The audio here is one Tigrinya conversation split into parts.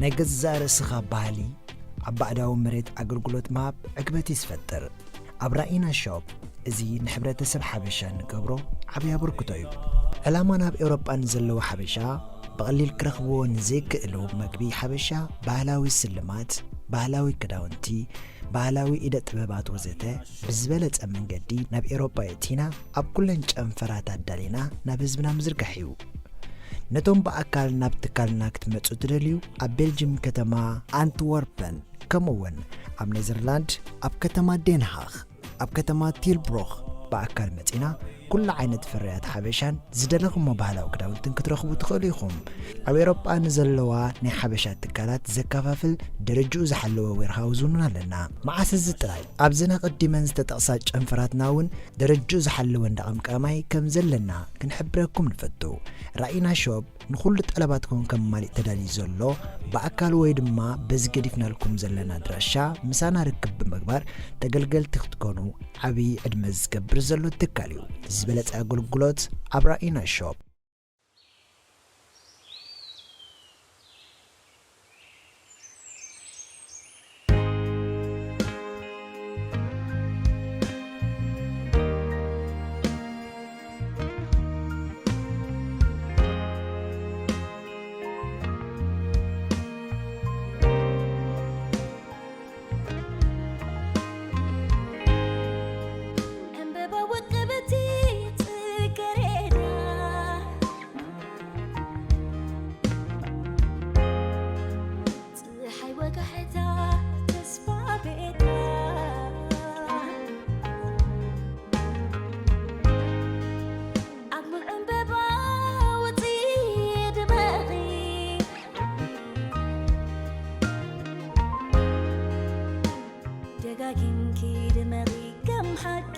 ናይ ገዛእ ርእስኻ ባህሊ ኣብ ባዕዳዊ መሬት ኣገልግሎት ምሃብ ዕግበት እዩ ዝፈጥር። ኣብ ራኢና ሾፕ እዚ ንሕብረተሰብ ሓበሻ እንገብሮ ዓብዪ ኣበርክቶ እዩ። ዕላማ ናብ ኤውሮጳ ንዘለዉ ሓበሻ ብቐሊል ክረኽብዎ ንዘይክእሉ መግቢ ሓበሻ፣ ባህላዊ ስልማት፣ ባህላዊ ክዳውንቲ፣ ባህላዊ ኢደ ጥበባት ወዘተ ብዝበለጸ መንገዲ ናብ ኤውሮጳ የእቲና ኣብ ኩለን ጨንፈራት ኣዳሊና ናብ ህዝብና ምዝርጋሕ እዩ። ነቶም ብኣካል ናብ ትካልና ክትመጹ ትደልዩ፣ ኣብ ቤልጅም ከተማ ኣንትወርፐን፣ ከምኡ እውን ኣብ ኔዘርላንድ ኣብ ከተማ ዴንሃኽ፣ ኣብ ከተማ ቲልብሮኽ ብኣካል መጺና ኩሉ ዓይነት ፍርያት ሓበሻን ዝደለኹሞ ባህላዊ ክዳውንትን ክትረኽቡ ትኽእሉ ኢኹም። ኣብ ኤውሮጳ ንዘለዋ ናይ ሓበሻ ትካላት ዘከፋፍል ደረጅኡ ዝሓለወ ዌርሃውዝ እውን ኣለና። መዓስ እዚ ጥራይ፣ ኣብዘን ኣቐዲመን ዝተጠቕሳ ጨንፈራትና እውን ደረጅኡ ዝሓለወ እንዳ ቀምቃማይ ከም ዘለና ክንሕብረኩም ንፈቱ። ራኢና ሾፕ ንኹሉ ጠለባትኩም ከማልእ ተዳልዩ ዘሎ፣ ብኣካል ወይ ድማ በዚ ገዲፍናልኩም ዘለና ኣድራሻ ምሳና ርክብ ብምግባር ተገልገልቲ ክትኮኑ ዓብዪ ዕድመ ዝገብር ዘሎ ትካል እዩ። ዝበለጸ ኣገልግሎት ኣብ ራኢና ሾፕ። ዕምበባ ውቅብቲ ጽጌረዳ፣ ጸሓይ ወጋሕታ ተስፋ ቤታ፣ ኣብ ሙን ዕምበባ ውጺ ድመቒ፣ ደጋጊምኪ ድመቒ ከም ሓቂ።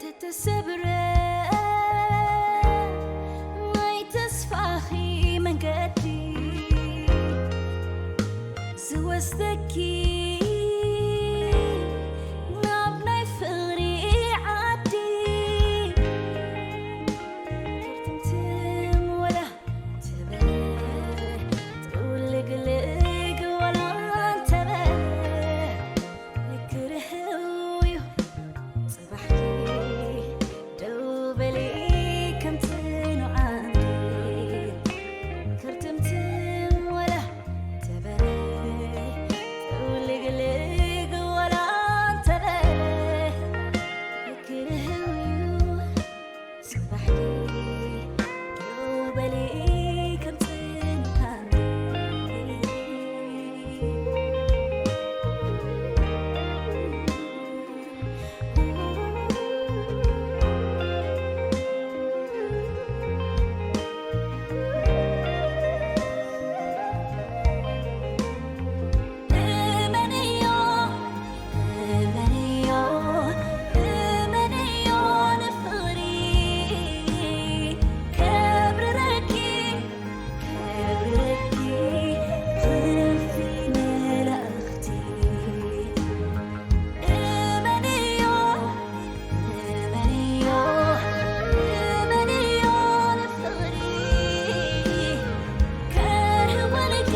ተተሰብረ ናይ ተስፋኺ መንገዲ ዝወስደኪ ናብ ናይ ፍቕሪ ዓዲ። ትምትም ወላ ተበለ፣ ጥውልግልግ ወላ እንተበለ፣ ንግርህው እዩ ጽባሕኪ። ደው በሊ ከም ጽኑዓንቲ፣ ክርትምትም ወላ ተበለ፣ ጥውልግልግ ወላ እንተበለ፣ ንግርህው እዩ ጽባሕኪ። ደው በሊ ከም ጽንዓንቲ። እመንዮ፣ እመንዮ፣ እመንዮ ንፍቕሪ ከብርረኪ፣ ከብርረኪ እልፊ መላእኽቲ። እመንዮ፣ እመንዮ፣ እመንዮ ንፍቕሪ ከርህወልኪ፣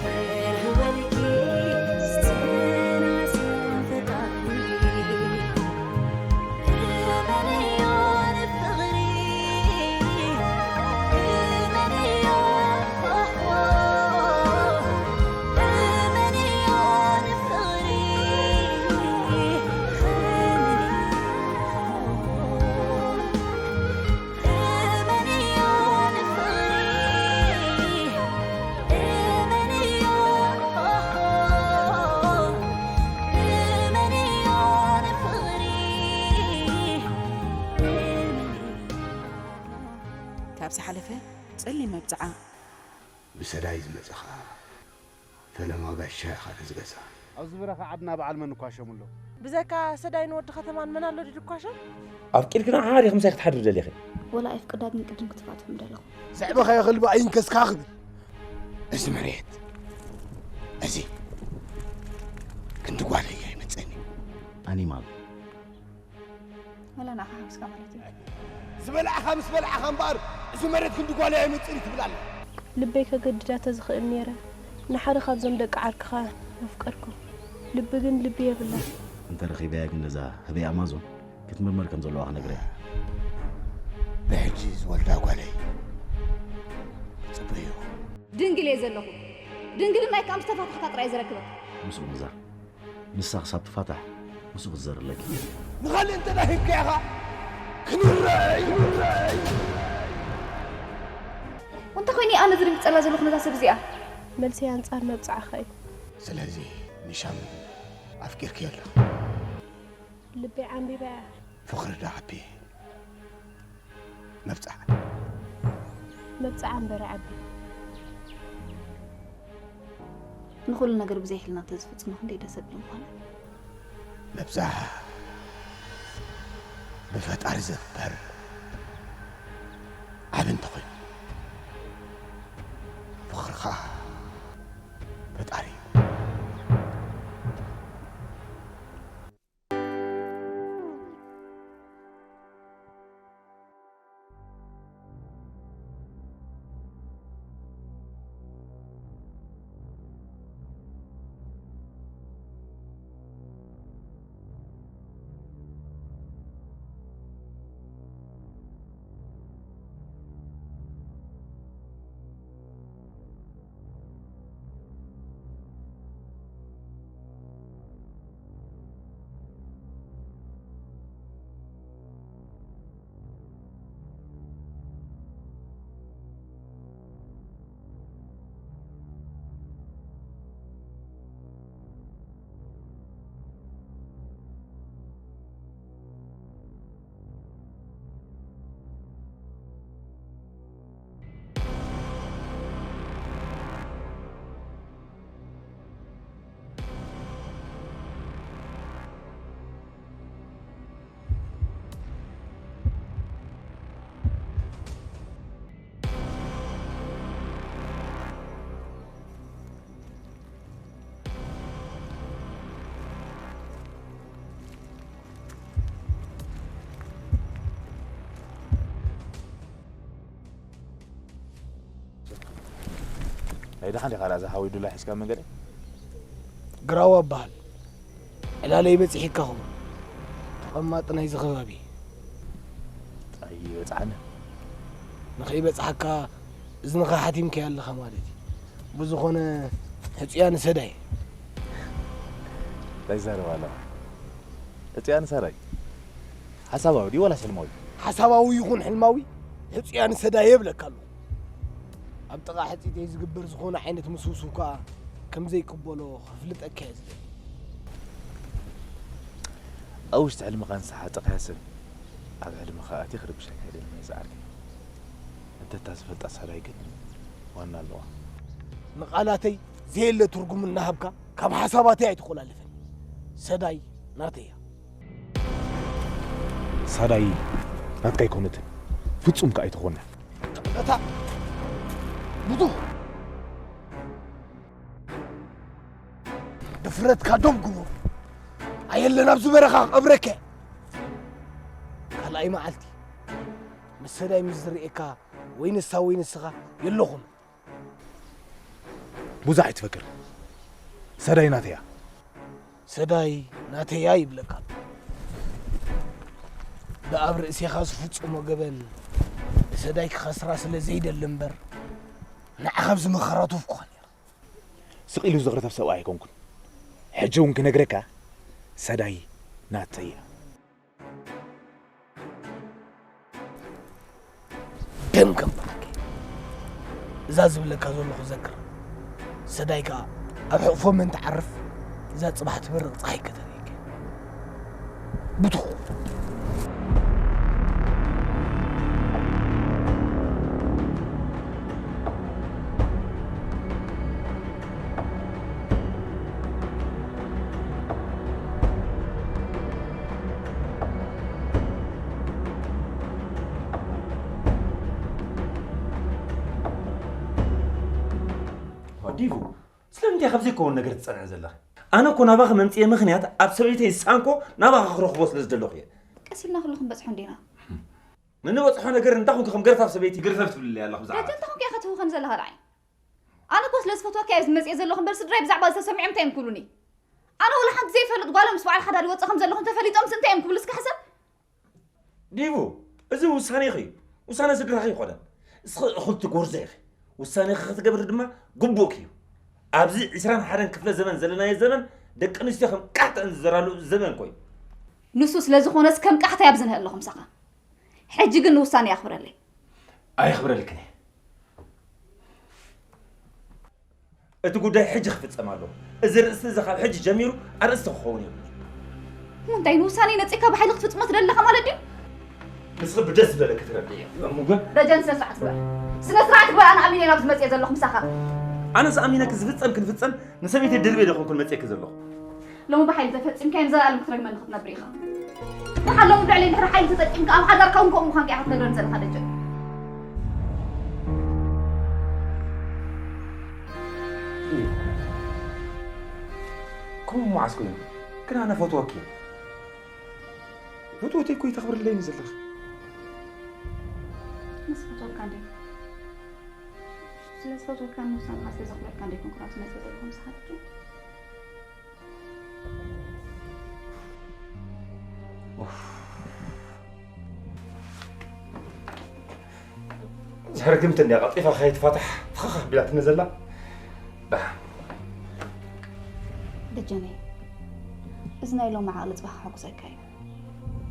ከርህወልኪ ዝተናዘ ፈጣሪ። እመንዮ ንፍቕሪ፣ እመንዮ፣ ኦሆ፣ እመንዮ ንፍቕሪ። ካብ ዝሓለፈ ጸሊም መብጽዓ። ብሰዳይ ዝመጸኻ ፈለማ ጋሻ ኢኻ ነዚ ገዛ። ኣብዚ በረኻ ዓድና በዓል መን ይኳሸም ኣሎ? ብዘይካ ሰዳይን ወዲ ከተማን መን ኣሎ ድዩ ዝኳሸም? ኣፍቂርኪ ንዓኣ ዲኺ ምሳይ ክትሓድሪ ደሊኺ? ወላ ኣይፍቅዳ ግን ቅድም ክትፋትሖም ደለኹ። ዘዕበኻዮ ከልቢ ኣይንከስካ ክብል። እዚ መሬት እዚ ክንዲ ጓለይ ኣይመጸኒ። ኣኒማል ወላ ንዓኻ ሓምስካ ማለት እዩ። ዝበላዕኻ ምስ በላዕኻ እምበኣር እዚ መሬት ክንዲ ጓለይ ኣይመጽእን ትብል ኣላ። ልበይ ከገድዳ ተዝኽእል ነይረ ንሓደ ካብዞም ደቂ ዓርክኻ መፍቀርኩ። ልቢ ግን ልቢ የብላን። እንተ ረኺበያ ግን ነዛ ህበይ ኣማዞን ክትምርመር ከም ዘለዋ ክነግራ እየ። ብሕጂ ዝወልዳ ጓለይ ክጽበዮ። ድንግል እየ ዘለኹ። ድንግልናይ ከኣ ምስ ተፋታሕካ ጥራይ እየ ዘረክበካ። ምስኡ ምዛር። ንሳ ክሳብ ትፋታሕ ምስኡ ክትዘር ኣለኪ። ንኻልእ እንተ ሂብካያ ኸኣ ክንረኣይ። እንታይ ኮይኑ ኣነ ዝርግጸላ ዘለኹ ነዛ ሰብ እዚኣ? መልሰይ ኣንጻር መብጽዓኻ እዩ። ስለዚ ንሻም ኣፍቂርክዮ ኣለኺ። ልበይ ዓምቢባ እያ። ፍቕሪ ዶ ዓቢ መብጽዓ። መብጽዓ እምበር ዓቢ። ንኹሉ ነገር ብዘይ ሕልና ተዝፍጽሞ ክንደይ ደስ ዘብል ምኾነ። መብጽዓ ብፈጣሪ ዝግበር ዓቢ እንተኾይኑ ፍቕሪ ኸኣ ፈጣሪ እዩ። ኣይደሓን ዲኻ ላዛ ሓወይ ዱላ ሒዝካ መንገዲ? ግራዋ እበሃል። ዕላለይ በጺሒካ ኹም ተቐማጢ ናይዚ ከባቢ። ኣይበጽሓኒ። ንኸይበጽሓካ እዝንኻ ሓቲምካዮ ኣለኻ ማለት እዩ። ብዝኾነ ሕጹያ ንሰዳይ። እንታይ ይዛረብ ኣለኻ? ሕጹያ ንሰዳይ? ሓሳባዊ ድዩ ዋላስ ሕልማዊ? ሓሳባዊ ይኹን ሕልማዊ ሕጹያ ንሰዳይ የብለካ ኣለኹ። ኣብ ጥቓ ሕጺተይ ዝግበር ዝኾነ ዓይነት ምስውስው ከኣ ከም ዘይቅበሎ ከፍልጠካ እየ ዝደሊ። ኣብ ውሽጢ ሕልምኻ ንስሓ ጥቕያ ሰብ ኣብ ሕልምኻ ኣትየ ክርብሸካ ኣይደልን እየ ዝዓርከይ። እንተ እታ ዝፈልጣ ሰራይ ግን ዋና ኣለዋ። ንቓላተይ ዘየለ ትርጉም እናሃብካ ካብ ሓሳባተይ ኣይትኾላልፈኒ። ሰዳይ ናተይ እያ። ሳዳይ ናትካ ኣይኮነትን፣ ፍጹም ከኣ ኣይትኾንና። እታ ብቱኽ ድፍረትካ ዶብ ግቦ። ኣየለን ኣብዚ በረኻ ክቐብረካ እየ። ካልኣይ መዓልቲ ምስ ሰዳይ ምስ ዝርእየካ ወይ ንሳ ወይ ንስኻ የለኹም። ብዙሕ ኣይትፈክር። ሰዳይ ናተያ። ሰዳይ ናተያ ይብለካ ኣሎ። ብኣብ ርእሴኻ ዝፍጽሞ ገበን ንሰዳይ ክኸስራ ስለ ዘይደሊ እምበር ንዓኻ ኣብዚ መኸራ ተፍኩኻ ነይረ። ስቕ ኢሉ ዝቕርተፍ ሰብኣይ ኣይኮንኩን። ሕጂ እውን ክነግረካ ሰዳይ ናተያ። ደም ከም በሃቂ እዛ ዝብለካ ዘለኹ ዘክር። ሰዳይ ከኣ ኣብ ሕቕፎ መን ትዓርፍ እዛ ጽባሕ ትበርቕ ጸሓይ ከተርእየካ። ብትኹ ዲቡ፣ ስለምንታይ ካብ ዘይከውን ነገር ትጸንዒ ዘለኺ? ኣነ እኮ ናባኺ መምጽኤ ምኽንያት ኣብ ሰበይተይ ዝሰኣንኮ ናባኺ ክረኽቦ ስለ ዝደለኹ እየ። ቀስ ኢልና ኩሉ ክንበጽሖ እንዲና። ንንበጽሖ ነገር እንታይ ኮንኪ ከም ገርፋፍ ሰበይቲ ግርፈፍ ትብልለይ ኣለኹ ብዛዕባ? ደጀን እንታይ ኮንኪ ኢኻ ትህውኸኒ ዘለኻ ደዓይ? ኣነ እኮ ስለ ዝፈትወካ እየ ዝመጽእ ዘለኹ እምበር ስድራይ ብዛዕባ ዝተሰሚዖም እንታይ እዮም ክብሉኒ? ኣነ ወላ ሓንቲ ዘይፈልጥ ጓሎም ምስ በዓል ሓዳር ይወጽእ ከም ዘለኹ እንተፈሊጦምስ እንታይ እዮም ክብሉ እስኪ ሕሰብ? ዲቡ፣ እዚ ውሳኔኺ እዩ። ውሳነ ስድራኺ ኣይኮነን። እስኺ እኹል ትጎርዞ ኢኺ። ውሳኔኺ ክትገብሪ ድማ ግቡእኪ እዩ። ኣብዚ ዕስራን ሓደን ክፍለ ዘመን ዘለናዮ ዘመን ደቂ ኣንስትዮ ከም ቃሕተን ዝዘራሉ ዘመን እኮ እዩ። ንሱ ስለ ዝኾነስ ከም ቃሕታ እየ ኣብዚ ንህ ኣለኹ ምሳኻ። ሕጂ ግን ንውሳኔ ኣኽብረለይ። ኣየኽብረልክን እየ። እቲ ጉዳይ ሕጂ ክፍጸም ኣለዎ። እዚ ርእስቲ እዚ ካብ ሕጂ ጀሚሩ ኣርእስቲ ክኸውን የብሉን። እሞ እንታይ ንውሳኔ ነጺካ ብሓይሊ ክትፍጽሞ ትደሊ ኣለኻ ማለት ድዩ? ንስኺ ብደስ ዝበለኪ ትረድዒ እየ። እሞ ግን ደጀን ስነ ስርዓት ግበር። ስነ ስርዓት ግበር፣ ኣነ ኣሚነ ናብ ዝመጽእ ዘለኹ ምሳኻ። ኣነስ ኣሚነኪ ዝፍጸም ክንፍጸም ንሰበይተይ ደልቤ ዶ ኮንኩን መጽኤኪ ዘለኹ? ሎሚ ብሓይሊ ተፈጺምካዮ ንዘለኣለም ክትረግመኒ ክትነብር ኢኻ። ደሓር ሎሚ ብልዕለይ እንድሕር ሓይሊ ተጠቂምካ ኣብ ሓዳርካ እውን ከምኡ ምዃንካ ኢኻ ክትነግረኒ ዘለኻ ደጀን። ከምኡ መዓስ ኮይኑ? ግን ኣነ ፈትወኪ እየ። ፍትወተይ እኮ እዩ ተኽብርለይኒ ዘለኺ። ምስ ፈትወካ እንዴ? ስለ ዝፈትወካ ንውሳንኻ ስለ ዘኽብረካ እንዴ ኮንኩ ናብዚ መፅእ ዘለኹ ምሳኻ ትኬ? ኡፍ። ዝሕርግምቲ እንድያ ቀልጢፋ ከይትፋታሕ ፍኽኽ ቢላትኒ ዘላ። ባ። ደጀነይ፣ እዚ ናይ ሎሚ ዓቕሊ ጽባሕ ከሐጉሰካ እዩ።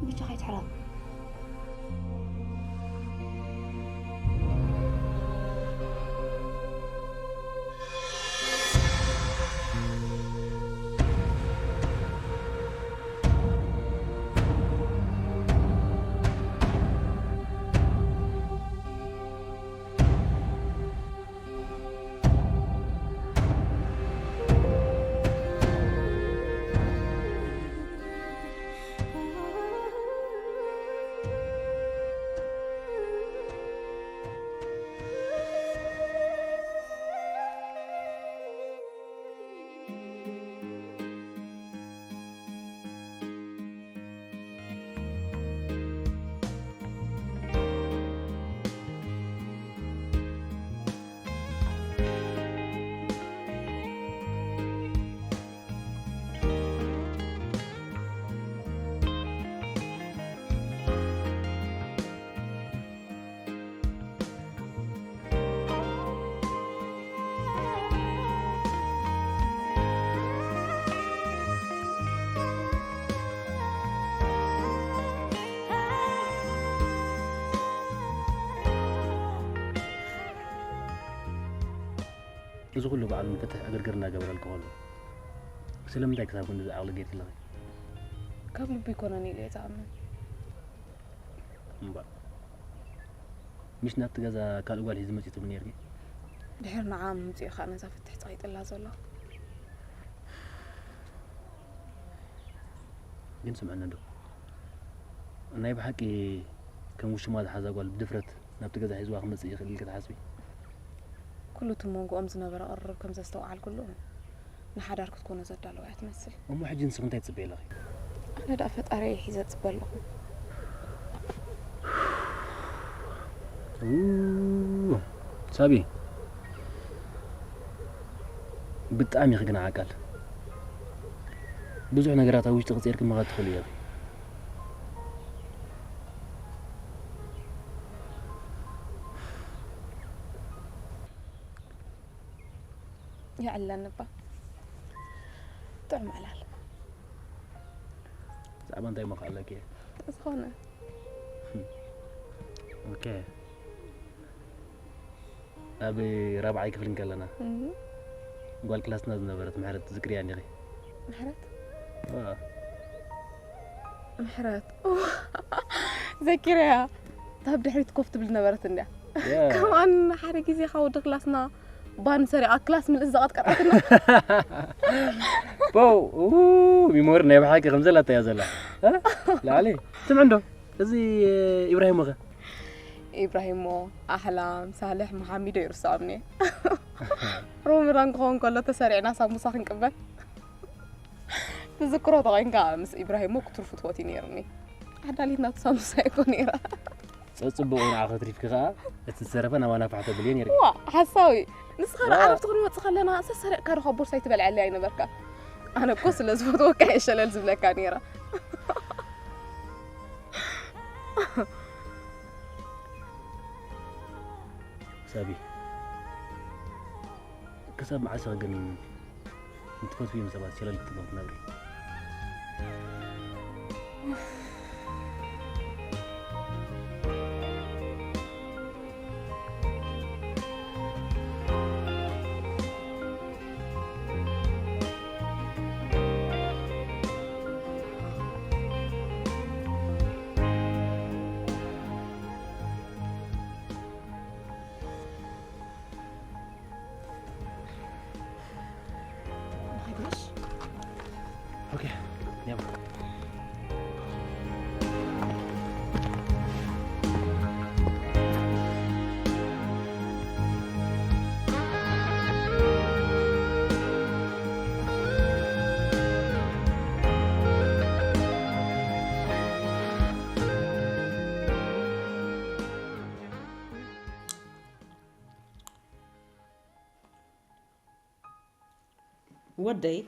ብቻ ከይትሕረቕ። እዚ ኩሉ በዓል ንፍትሕ ዕግርግር እናገበረልኪ ከሎ ስለምንታይ ክሳብ ክንድዚ ዓቕሊ ጌርክለኺ? ካብ ልቡ ኣይኮነን ኢለ እየ ዝኣምን። እምበር፣ ምሽ ናብቲ ገዛ ካልእ ጓል ሒዙ መጺኡ ትብሊ ነይርኪ? ድሕሪ ንዓ ምምጽኡ ኸኣ ነዛ ፍትሕ ጸቒጥላ ዘሎ። ግን ስምዕኒ እንዶ፣ ናይ ብሓቂ ከም ውሽማ ዝሓዛ ጓል ብድፍረት ናብቲ ገዛ ሒዝዋ ክመጽእ ይኽእል ኢልኪ ትሓስቢ? ኩሉ እቲ መንጎኦም ዝነበረ ቅርርብ ከም ዘስተውዓልኩሉ፣ ንሓዳር ክትኮኖ ዘዳለወ እያ ትመስል። እሞ ሕጂ ንስኺ እንታይ ትጽበዪ ኣለኺ? ኣነ ደኣ ፈጣሪየይ ሒዘ እጽበ ኣለኹ። ኡ፣ ሳቢ፣ ብጣዕሚ ኢኺ ግን ዓቃል። ብዙሕ ነገራት ኣብ ውሽጢ ክጽየርኪ ምኻድ ትኽእሊ ኢኺ። የዕለኒ እባ። ጥዑም ዕላል። ብዛዕባ እንታይ እሞ ክዕለኪ እየ? ዝኾነ። ኦኬ። ኣብ ራብዓይ ክፍሊ እንከለና፣ እህ። ጓል ክላስና ዝነበረት ምሕረት ትዝክርያ እንዲኺ? ምሕረት? ኣዎ። ምሕረት። ዘኪረያ። እታ ኣብ ድሕሪት ኮፍ ትብል ዝነበረት እንድያ። ያ። ከምኣን ሓደ ግዜ ካብ ወዲ ክላስና ባን ሰሪቓ ክላስ ምልእቲ ዘቐጥቀጠትና። ፖው፣ ኡ፣ ሚሞሪ ናይ ብሓቂ ከም ዘላታ እያ ዘላ። እ? ላዕሊ። ስምዕ እንዶ፣ እዚ ኢብራሂም ኸ? ኢብራሂሞ፣ ኣሕላም፣ ሳልሕ፣ መሓሚዶ ይርስዖምኒ። ሮመዳን ክኸውን ከሎ ተሰሪዕና ሳምቡሳ ክንቅበል። ትዝክሮ ተኾይንካ ምስ ኢብራሂም ክትርፉ ትወት እዩ ነይሩኒ። ዓዳሊት ናቱ ሳምቡሳ እኮ ነይራ። ጸጽብቑ ንዓ ክትሪፍኪ ከኣ እቲ ዝሰረፈ ናባና ፋሕ ተብልዮ ነይርኪ። ዋ ሓሳዊ። ንስኻ ንዓረፍቲ ክንወጽእ ከለና ሰሰሪቕካ ዶ ካብ ቦርሳይ ትበልዐለይ ኣይነበርካ? ኣነ እኮ ስለ ዝፈትወካ እየ ሸለል ዝብለካ ነይረ። ሳቢ፣ ክሳብ መዓስ ኢኺ ግን ንትፈትውዮም ሰባት ሸለል ክትብሊ ክትነብሪ? ንኸይድ ምሽ? ኦኬ፣ ኒያም። ወደይ፣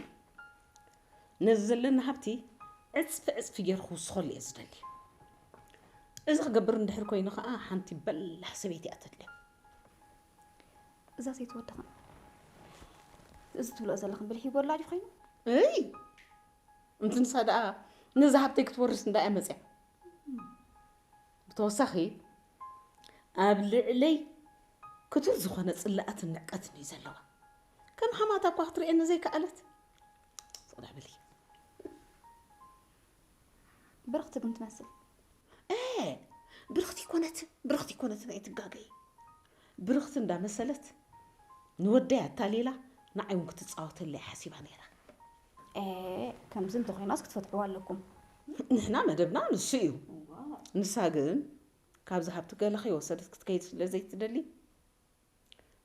ነዚ ዘለኒ ሃብቲ ዕፅፊ ዕፅፊ ገይሩ ክውስኸሉ እየ ዝደሊ። እዚ ክገብር እንድሕር ኮይኑ ከዓ ሓንቲ በላሕ ሰበይቲ እያ ተድልዮ። እዛ ዘይትወድኽን እዚ ትብልኦ ዘለኽን ብልሒ ይጎድላ ድዩ ኮይኑ? እይ፣ እንቲ ንሳ ደኣ ነዚ ሃብተይ ክትወርስ እንዳ እያ መፅያ። ብተወሳኺ ኣብ ልዕለይ ክቱር ዝኾነ ፅላኣትን ንዕቀትን እዩ ዘለዋ። ከም ሓማታ እኳ ክትርእየኒ ዘይከኣለት። ፅቕድሕ በሊ። ብርኽቲ ግን ትመስል። እ ብርኽቲ ይኮነት፣ ብርኽቲ ይኮነትን ኣይትጋገይ። ብርኽቲ እንዳመሰለት ንወደይ ኣታሊላ ንዓይ እውን ክትፃወተለይ ሓሲባ ነይራ። ኤ ከምዚ እንተኾይናስ ክትፈትሕዋ ኣለኩም። ንሕና መደብና ንሱ እዩ። ንሳ ግን ካብዚ ሃብቲ ገለ ከይወሰደት ክትከይድ ስለ ዘይትደሊ፣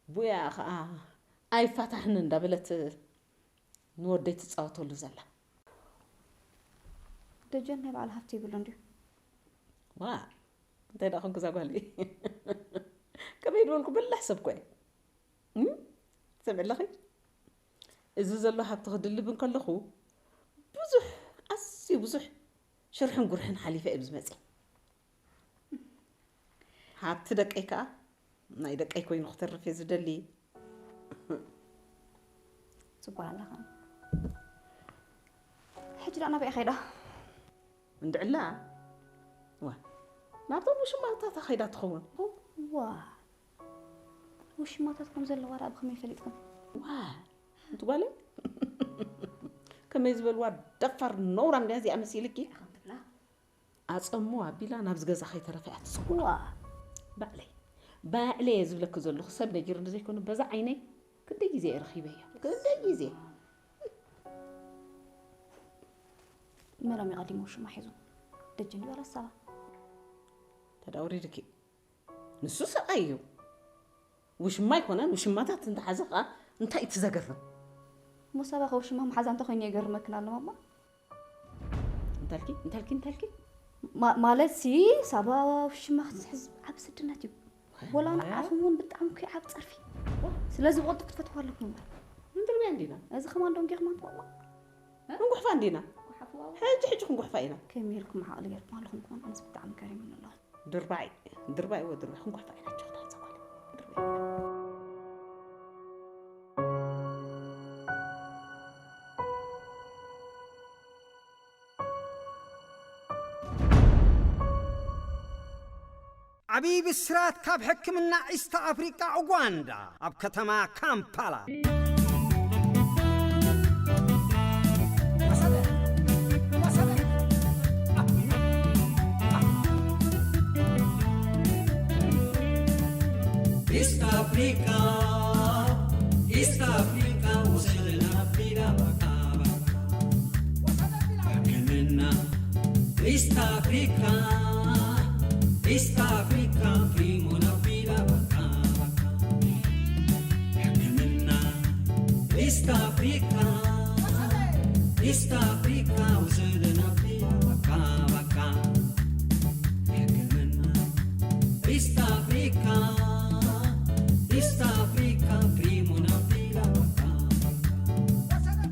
ቡያ ከዓ ኣይፋታሕን እንዳበለት ንወደይ ትፃወተሉ ዘላ። ደጀን ናይ በዓል ሃብቲ ይብሉ እንድዩ። ዋ፣ እንታይ ደኣ ኮንኩ እዛ ጓል? ከመይ ዝበልኩ በላሕ ሰብ ኮ እየ። እም? ትሰምዒ ኣለኺ? እዚ ዘሎ ሃብቲ ክድልብ እንከለኹ ብዙሕ፣ ኣዝዩ ብዙሕ ሽርሕን ጉርሕን ሓሊፈ እየ ዝመፅእ። ሃብቲ ደቀይ ከዓ ናይ ደቀይ ኮይኑ ክተርፍ እየ ዝደሊ። ጽቡቅ ኣለኻ። ሕጂ ደኣ ናበይ ከይዳ? እንድዕላ ዋ፣ ናብቶም ውሽማታታ ከይዳ ትኸውን። ዋ፣ ውሽማታት ከም ዘለዋ ደኣ ብኸመይ ፈሊጥክን? ዋ፣ እንቲ ጓለይ ከመይ ዝበልዋ ደፋር ነውራም ድያ እዚኣ መሲልኪ? ኣጸሙ ኣቢላ ናብዚ ገዛ ከይተረፈ እያ ትጽውዕ። ዋ፣ ባዕለይ፣ ባዕለይ እየ ዝብለኪ ዘለኹ፣ ሰብ ነጊሩኒ ዘይኮነ፣ በዛ ዓይነይ ክንደይ ግዜ እየ ረኺበዮ፣ ክንደይ ግዜ። መሎም ይቐዲሙ ውሽማ ሒዙ ደጀን ይበላ ሳባ። ተዳውሪድኪ። ንሱ ሰብኣይ እዩ። ውሽማ ኣይኮነን፣ ውሽማታት እንተሓዘ ኸዓ እንታይ እቲ ዘገርም? እሞ ሳባ ከውሽማ መሓዛ እንተኾይኑ የገርመክን ኣሎ ማማ። እንታልኪ? እንታልኪ? እንታልኪ? ማ- ማለት ሲ ሳባ ውሽማ ክትሕዝ ዓብ ስድነት እዩ። ወላ ንዓኹም እውን ብጣዕሚ እኮ እዩ ዓብ ጸርፊ። ስለዚ ብቕልጡፍ ክትፈትዋ ኣለኩም እምበር። ምንድርብያ እንዲና? እዚ ከማን ዶንጌ ከማን ትበልዋ። ክንጉሕፋ እንዲና? ሕጂ ሕጂ ክንጉሕፋ ኢና። ከመይ ኢልኩም ዓቕሊ ገርኩም ኣለኹም ከማን ኣነስ ብጣዕሚ ከሪሙኒ ኣለኹ። ድርባይ ድርባይ ወ ድርባይ ክንጉሕፋ ኢና። ቸኽታ ጸባል ድርባይ። ዓብዪ ብስራት ካብ ሕክምና ኢስት ኣፍሪቃ ኡጋንዳ ኣብ ከተማ ካምፓላ። East Africa, East Africa, ushele na pira bakaba. Kemena, East Africa, East Africa, primo na pira bakaba. East Africa, East Africa, uzulun apila baka baka. Hekemena. East Africa, East Africa, primuna pila baka baka.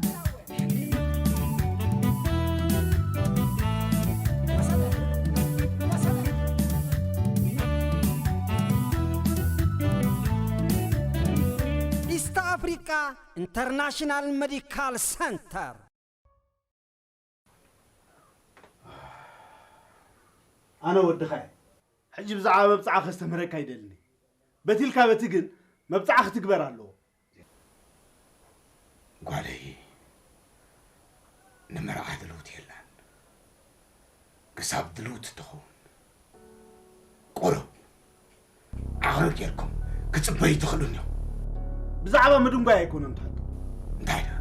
East Africa International Medical Center. ኣነ ወድኻ እየ። ሕጂ ብዛዕባ መብጽዓ ከስተምህረካ ይደልን እየ። በቲ ኢልካ በቲ ግን መብጽዓ ክትግበር ኣለዎ። ጓለይ ንመርዓ ድልውቲ የላን። ክሳብ ድልውቲ ትኸውን ቁሩብ ዓቕሊ ጌርኩም ክጽበዩ ትኽእሉን ኢኹም። ብዛዕባ ምድንጓይ ኣይኮነን ትሕቶ። እንታይ ደኣ?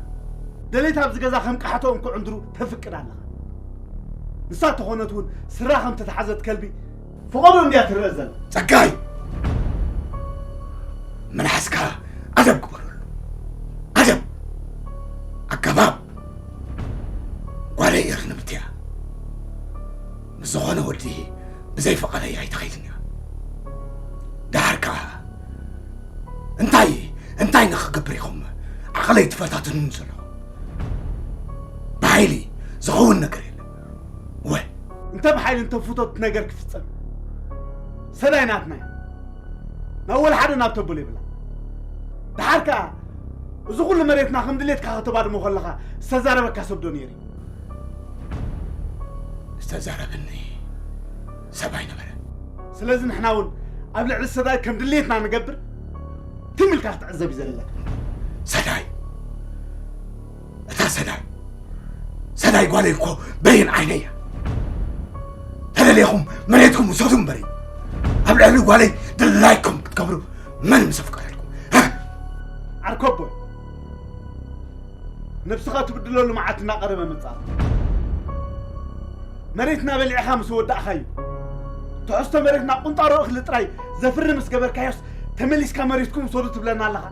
ደሌት ኣብዚ ገዛ ከም ቀሕቶ እንኩ ዕንድሩ ተፍቅድ ኣለኻ። ንሳ ተኾነት እውን ስራ ከም ተታሕዘት ከልቢ ፈቐዶ እንድያ ትረአ ዘላ። ጸጋይ! መልሓስካ ኣደብ ግበረሉ። ኣደብ! ኣገባብ! ጓለይ እርንብቲ እያ። ምስ ዝኾነ ወዲ ብዘይ ፍቓደይ ኣይትኸይድን እያ። ደሓር ከኣ እንታይ፣ እንታይ ንኽገብር ኢኹም ዓቕለይ ትፈታትኑኒ ዘለኹም? ብሓይሊ ዝኸውን ነገር የለን። ወ- እንተ ብሓይሊ እንተ ፍቶት ነገር ክፍጸም ሰዳይ ናትና እዩ። ናብ ወላ ሓደ ናብ ተበሎ ይብላ። ደሓር ከኣ እዚ ኩሉ መሬትና ከም ድሌትካ ከተባድሞ ከለኻ ዝተዛረበካ ሰብ ዶ ነይሩ እዩ? ዝተዛረበኒ ሰብ ኣይነበረ። ስለዚ ንሕና እውን ኣብ ልዕሊ ሰዳይ ከም ድሌትና ንገብር ትም ኢልካ ክትዕዘብ እዩ ዘለካ። ሰዳይ፣ እታ ሰዳይ፣ ሰዳይ ጓለይ እኮ በይን ዓይነይ እያ። ተደሊኹም መሬትኩም ውሰዱ እምበሪ፣ ኣብ ልዕሊ ጓለይ ድላይኩም ክትገብሩ መን ምስ ኣፍቀደልኩም? ሃ? ዓርከቦይ፣ ነብስኻ ትብድለሉ መዓት እናቐረበ መጻ። መሬትና በሊዕኻ ምስ ወዳእኻዩ፣ ትሕዝቶ መሬትና ቁንጣሮ እኽሊ ጥራይ ዘፍሪ ምስ ገበርካዮስ፣ ተመሊስካ መሬትኩም ውሰዱ ትብለና ኣለኻ?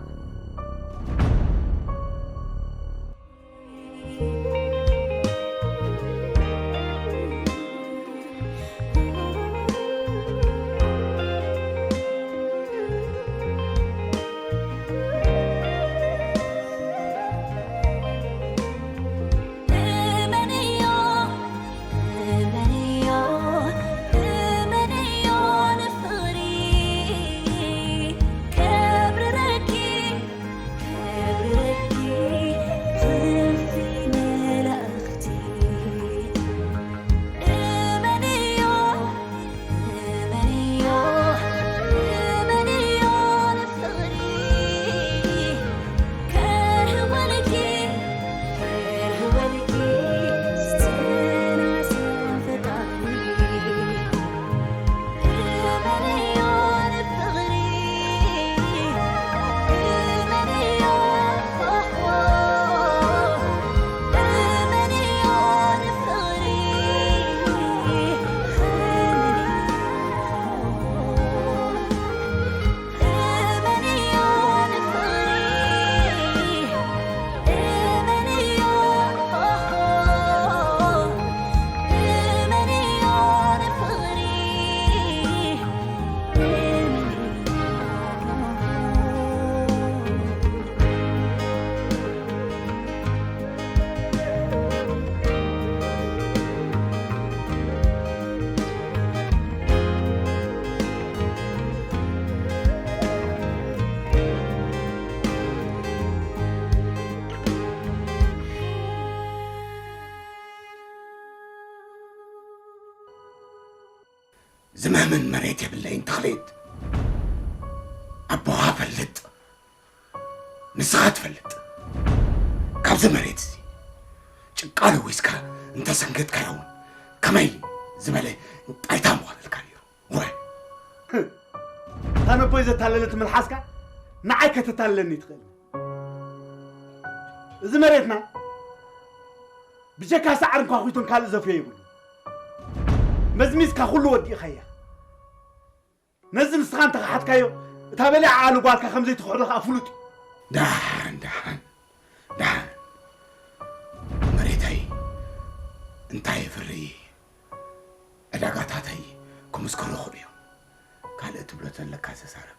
ዝመምን መሬት የብለይን ተኽሊት። ኣቦኻ ፈልጥ፣ ንስኻ ትፈልጥ። ካብዚ መሬት እዚ ጭቃ ለዊስካ እንተሰንገጥካዮ እውን ከመይ ዝበለ ጣይታ ምኾነልካ ነይሩ። ወ- እታ ነቦይ ዘታለለት መልሓስካ ንዓይ ከተታልለኒ ትኽእል። እዚ መሬትና ብጀካ ሳዕሪ እንኳ ኹይቶን ካልእ ዘፍርዮ የብሉ። መዝሚዝካ ኩሉ ወዲእኻያ። ነዚ ንስኻ እንተኸሓድካዮ፣ እታ በሊዓ ኣሉ ጓልካ ከም ዘይትኽሕዶ ከኣ ፍሉጥ እዩ። ደሓን፣ ደሓን። ደሓን መሬተይ እንታይ የፍሪ ዕዳጋታተይ ክምስክሩ ይኽእሉ እዮም። ካልእ ትብሎ ዘለካ ተዛረብ።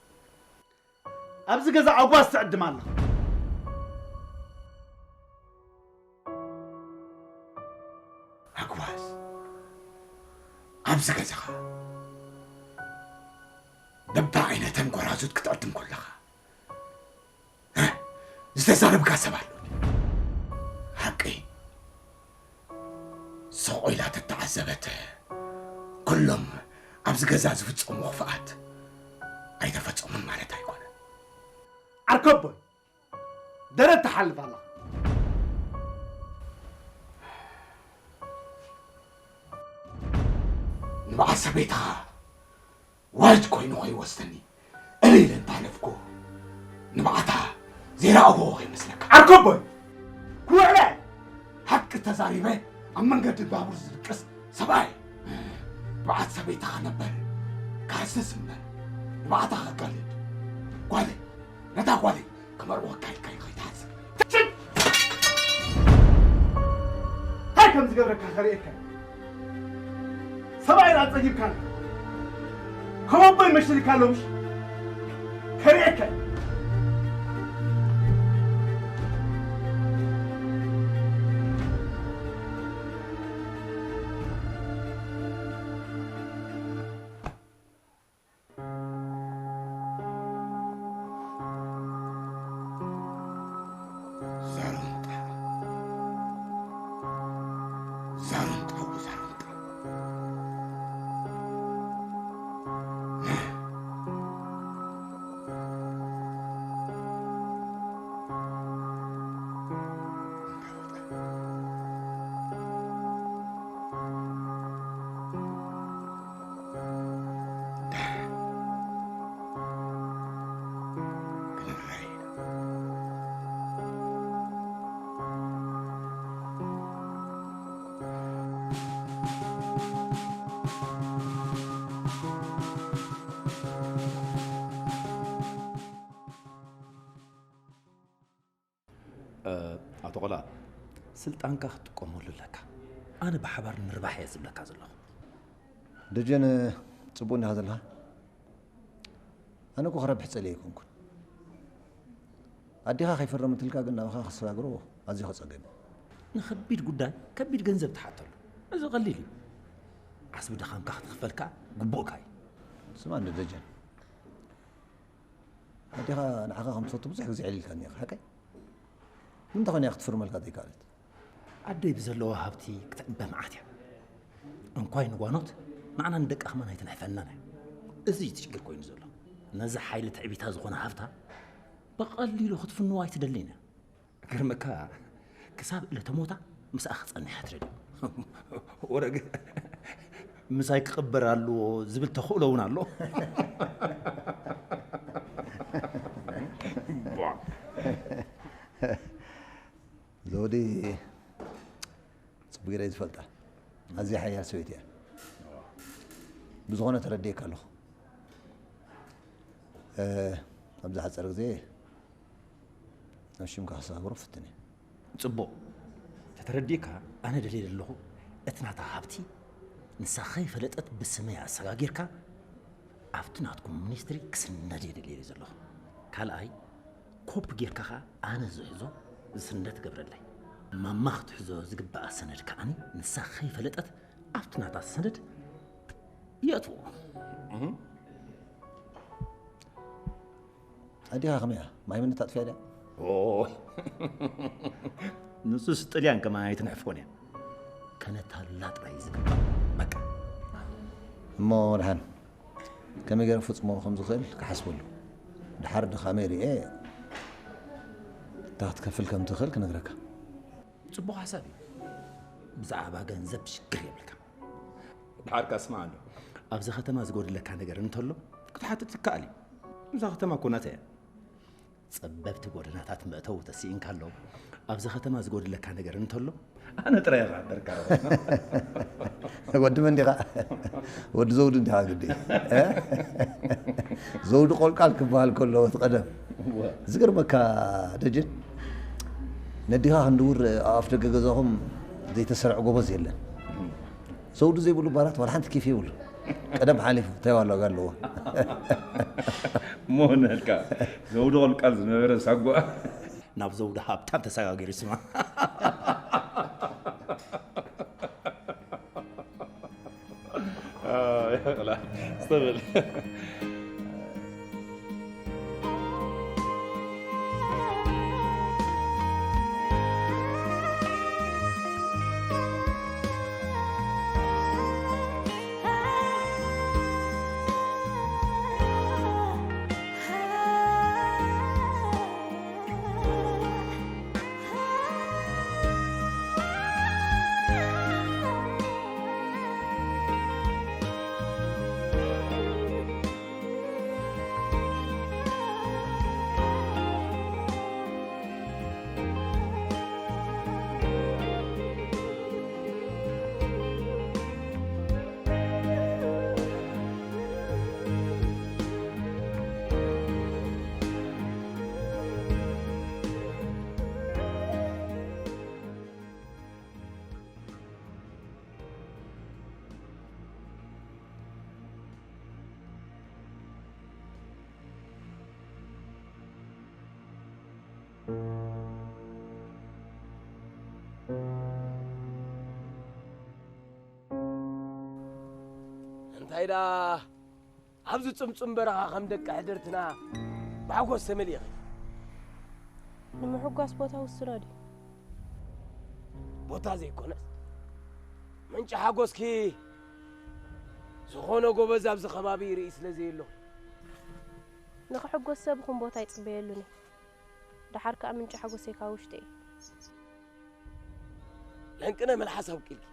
ኣብዚ ገዛ ኣጓዝ ትዕድም ኣለኻ። ኣግባዝ ኣብዚ ገዛኻ በብዓይነተን ጎራዙት ክትዕድም ከለኻ ዝተዛረብካ ሰብ ኣሎ። ሓቂ ስቕ ኢላ ተተዓዘበት። ኩሎም ኣብዚ ገዛ ዝፍጸሙ ክፍኣት ኣይተፈጸሙን ማለት ኣይኮነን። ዓርከቦይ፣ ደረት ትሓልፍ ኣለኻ። ንብዓት ሰበይትኻ ዋጅ ኮይኑ ከይወስደኒ እለ ኢለ እንተሃለፍኩ፣ ንብዓታ ዘይረኣኹዎ ከይመስለካ። ዓርከቦይ፣ ኩርዕለ! ሓቂ ተዛሪበ ኣብ መንገዲ ባቡር ዝድቅስ ሰብኣይ። ንብዓት ሰበይትኻ ነበር ክሃስስ እምበር፣ ንብዓታ ከጋልድ። ጓለይ፣ ነታ ጓለይ ክመርወካ ኢልካ እዩ ከይትሓስብ። ሽት! እንታይ ከም ዝገብረካ ከርእየካ። ሰብኣይ ራጸጊብካ። ከም ኣቦይ መሽልካ ኣሎ ምሽ? ከርእየካ። ዛሮንጣ፣ ዛሮንጣ፣ ዛሮንጣ። ኣቶ ቆላ፣ ስልጣንካ ክትጥቀመሉ ኣለካ። ኣነ ብሓባር ንርባሕ እየ ዝብለካ ዘለኹ። ደጀን፣ ጽቡቕ እንዲኻ ዘለኻ? ኣነ እኮ ክረብሕ ጸልየ ኣይኮንኩን። ኣዴኻ ከይፈረመትልካ ግን ናባኻ ከሰጋግሮ ኣዝዩ ከጸገም እዩ። ንኸቢድ ጉዳይ ከቢድ ገንዘብ ትሓተሉ። እዚ ቀሊል እዩ። ዓስቢ ድኻምካ ክትኽፈልካ ግቡእካ እዩ። ስማ እንዶ ደጀን፣ ኣዴኻ ንዓኻ ከም ትፈቱ ብዙሕ ግዜ ኣዕሊልካኒ ኢኻ፣ ሓቀይ? ንምንታይ ኾን እያ ክትፍርመልካ ዘይከኣለት? ኣደይ ብዘለዋ ሃብቲ ክትዕበ መዓት እያ። እንኳይ ንጓኖት፣ ንዓና ንደቃ ከማን ኣይትንሕፈናን እያ። እዚ እዩ እቲ ሽግር ኮይኑ ዘሎ። ነዚ ሓይሊ ትዕቢታ ዝኾነ ሃብታ ብቐሊሉ ክትፍንዋ ኣይትደልን እያ። ገርመካ፣ ክሳብ ዕለተ ሞታ ምስኣ ክጸንሕ እያ ትደሊ። ወረገ፣ ምሳይ ክቕበር ኣለዎ ዝብል ተኽእሎ እውን ኣሎ። ቧ። ዘውዲ ጽቡቕ ኢለ ዝፈልጣ ኣዝያ ሓያል ሰበይቲ እያ። ብዝኾነ ተረዲኤካ ኣለኹ። እ፣ ኣብ ዝሓጸረ ግዜ ናብ ሽምካ ክሰጋግሮ ፍትን እየ። ጽቡቕ። ተተረዲእካ፣ ኣነ ደልየ ዘለኹ እቲ ናታ ሃብቲ ንሳ ከይፈለጠት ብስመይ ኣሰጋጊርካ ኣብቲ ናትኩም ሚኒስትሪ ክስነድ እየ ደልየ ዘለኹ። ካልኣይ፣ ኮፒ ጌርካ ኸኣ ኣነ ዝሕዞ ዝስነድ ትገብረለይ። ማማ ክትሕዞ ዝግብኣ ሰነድ ከኣኒ ንሳ ከይፈለጠት ኣብቲ ናታ ሰነድ የእትዎ። እህ። ኣዴኻ ከመይ እያ? ማይ ምንታ ኣጥፍያ ድያ? ኦይ። ንሱስ ጥልያን ከማን ኣይትንሕፎን እያ። ከነታልላ ጥራይ እዩ ዝግባእ። በቃ። እሞ ደሓን ከመይ ገይረ ክፍጽሞ ከም ዝኽእል ክሓስበሉ። ድሓር ድኻመይ ርእየ፣ እንታይ ክትከፍል ከም ትኽእል ክነግረካ። ጽቡቕ ሓሳብ እዩ። ብዛዕባ ገንዘብ ሽግር የብልካ። ድሓር ከኣ ስማዕ ኣሎ። ኣብዚ ከተማ ዝጎድለካ ነገር እንተሎ ክትሓትት ትከኣል እዩ። እዛ ከተማ እኮ ናተይ እያ። ጸበብቲ ጎደናታት መእተዊ ተስኢንካ ኣሎ። ኣብዚ ከተማ ዝጎድለካ ነገር እንተሎ ኣነ ጥራይ እየ ክሕብረካ። ወዲ መን ዲኻ? ወዲ ዘውዱ እንዲኻ ግዲ። እ? ዘውዱ ቆልቃል ክበሃል ከሎ እቲ ቀደም። እወ። ዝገርመካ ደጀን፣ ነዲኻ ክንድውር ኣብ ኣፍ ደገ ገዛኹም ዘይተሰርዐ ጎበዝ የለን። ዘውዲ ዘይብሉ ባራት ዋላ ሓንቲ ኬፍ የብሉ። ቀደም ሓሊፉ እንታይ ዋላ ዋጋ ኣለዎ? መሆነልካ ዘውዲ ቆልቃል ዝነበረ ሳጓ ናብ ዘውዲ ሃብታም ተሰጋጊሩ ስማ። ይቕላ ስተብል። እንታይ ደኣ ኣብዚ ጽምጹም በረኻ ከም ደቂ ሕድርትና ብሓጎስ ተመሊእኺ? ንምሕጓስ ቦታ ውስኖ ድዩ? ቦታ ዘይኮነስ ምንጪ ሓጎስኪ ዝኾነ ጎበዝ ኣብዚ ከባቢ ይርኢ ስለ ዘየለኹ። ንኽሕጎስ ሰብ ኹን ቦታ ይጽበየሉን እዩ። ደሓር ከኣ ምንጪ ሓጎሰይ ካብ ውሽጢ እዩ። ለንቅነ መልሓስ ኣብቂልኪ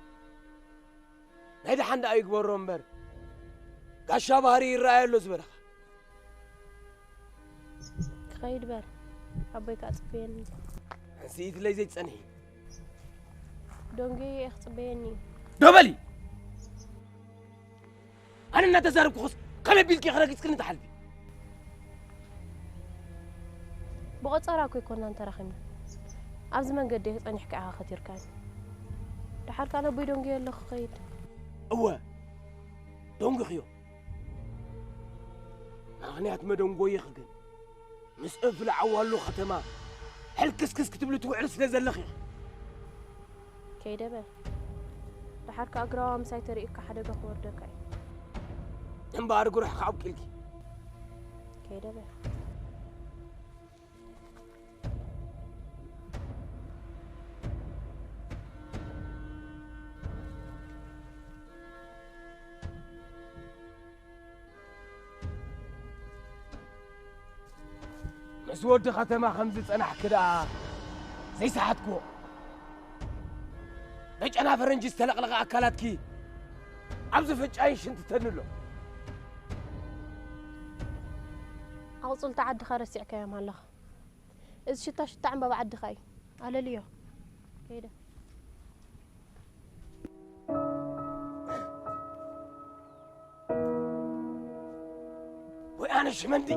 ናይ ደሓን ደኣ ይግበሮ እምበር ጋሻ ባህሪ ይረኣየ ኣሎ ዝበለኻ ክኸይድ በል ኣቦይ ከኣ ጽበየኒ። ሕንስኢትለይ ዘይትጸንሒ ዶንጌ እየ ክጽበየኒ እዩ። ዶ በሊ ኣነ እናተዛረብኩኽስ ከመይ ቢልኪ ክረጊጽክኒ ትሓልፊ? ብቆጸራ እኮ ኣይኮናን ተራኺብና። ኣብዚ መንገዲ ጸኒሕካ ኢኻ ከቲርካኒ። ደሓር ከኣ ነቦይ ደንጉየ ኣለኹ ክኸይድ። እወ ደንጉኽዮ። ምኽንያት መደንጎይኺ ግን ምስ እፍልዓዋሉ ከተማ ሕልክስክስ ክትብሊ ትውዕሊ ስለ ዘለኺ ኢኺ። ከይደ በል። ደሓር ከኣ ግራዋ ምሳይ ተሪእካ ሓደጋ ክወርደካ እዩ። እምበኣር ግሩሕካ ኣብቂልኪ። ከይደ በል። ምስ ወዲ ከተማ ከም ዝጸናሕኪ ደኣ ዘይሰሓትክዎ። በጨና ፈረንጂ ዝተለቕለቐ ኣካላትኪ ኣብዚ ፈጫይን ሽንቲ ተኒ ኣሎ። ኣቑጽልቲ ዓድኻ ረሲዕካዮም ኣለኻ። እዚ ሽታ ሽታ ዕምባባ ዓድኻ እዩ። ኣለልዮ። ከይደ። ወይ ኣነ ሽመንዲ